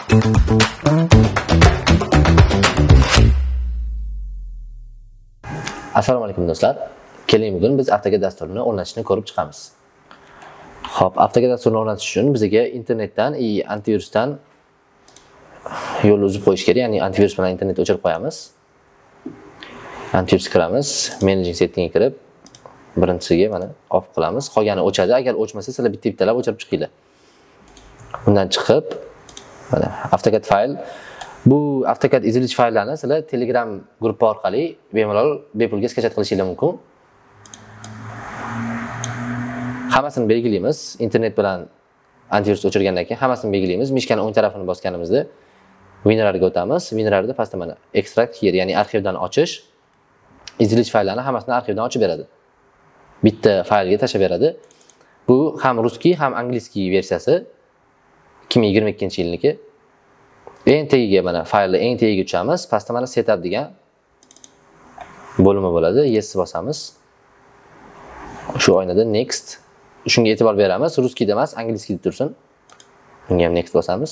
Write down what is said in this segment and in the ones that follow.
Assalomu alaykum do'stlar. Keling bugun biz AutoCAD dasturini o'rnatishni ko'rib chiqamiz. Xo'p, AutoCAD dasturini o'rnatish uchun bizga internetdan va antivirusdan yo'l uzib qo'yish kerak. Ya'ni antivirus bilan internetni o'chirib qo'yamiz. Antivirus kiramiz, Managing settingga kirib, birinchisiga mana off qilamiz. Qolgani o'chadi. Agar o'chmasa, sizlar bitta-bittalab o'chirib chiqinglar. Undan chiqib, mana AutoCAD fayl. Bu AutoCAD izilish fayllarini sizlar Telegram guruhi orqali bemalol bepulga skachat qilishingiz mumkin. Hammasini belgilaymiz. Internet bilan antivirus o'chirgandan keyin hammasini belgilaymiz. Mishkani o'ng tarafini bosganimizda WinRARga o'tamiz. WinRARda pastda mana extract here, ya'ni arxivdan ochish, izilish fayllarini hammasini arxivdan ochib beradi. Bitta faylga tashlab beradi. Bu ham ruskiy, ham angliyskiy versiyasi 2022-yilniki. Eng tagiga mana faylni eng tagiga tushamiz. Pastda mana setup degan bo'limi bo'ladi. Yes bosamiz. Shu oynada next. Shunga e'tibor beramiz. Ruskiyda emas, angliyskiyda tursin. Bunga ham next bosamiz.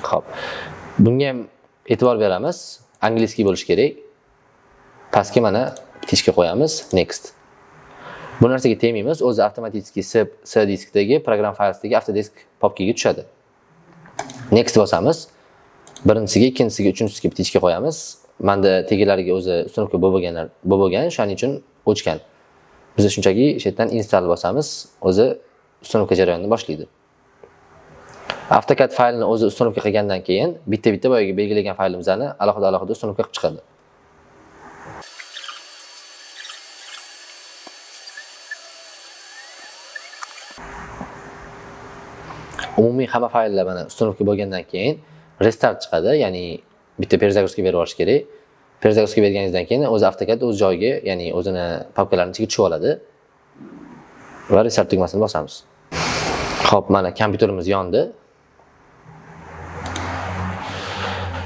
Xo'p. Bunga ham e'tibor beramiz. Angliyskiy bo'lish kerak. Pastga mana птичка qo'yamiz. Next. Bu narsaga tegmaymiz. O'zi avtomatik C diskdagi program faylidagi Autodesk papkaga tushadi. Next bosamiz. Birinchisiga, ikkinchisiga, uchinchisiga птичка qo'yamiz. Menda tegilariga o'zi uстановка bo'lgan, shuning uchun o'chgan. Biz shunchaki shu yerdan install bosamiz, o'zi uстановка jarayonini boshlaydi. AutoCAD faylini o'zi uстановка qilgandan keyin bitta-bitta boyagi belgilagan faylimizni alohida-alohida uстановка qilib chiqadi. Umumiy hamma fayllar mana uстановка bo'lgandan keyin restart chiqadi, ya'ni bitta перезагрузка berib yuborish kerak. Перезагрузка berganingizdan keyin o'zi AutoCAD o'z joyiga, ya'ni o'zini papkalarining ichiga tushib oladi va restart tugmasini bosamiz. Xo'p, mana kompyuterimiz yondi.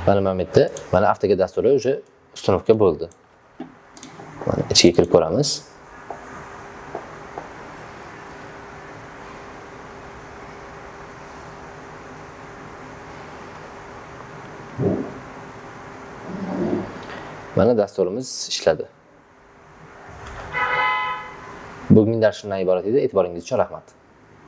Mana bu yerda mana AutoCAD dasturi уже uстановка bo'ldi. Mana ichiga kirib ko'ramiz. Mana dasturimiz ishladi. Bugungi dars shundan iborat edi. E'tiboringiz uchun rahmat.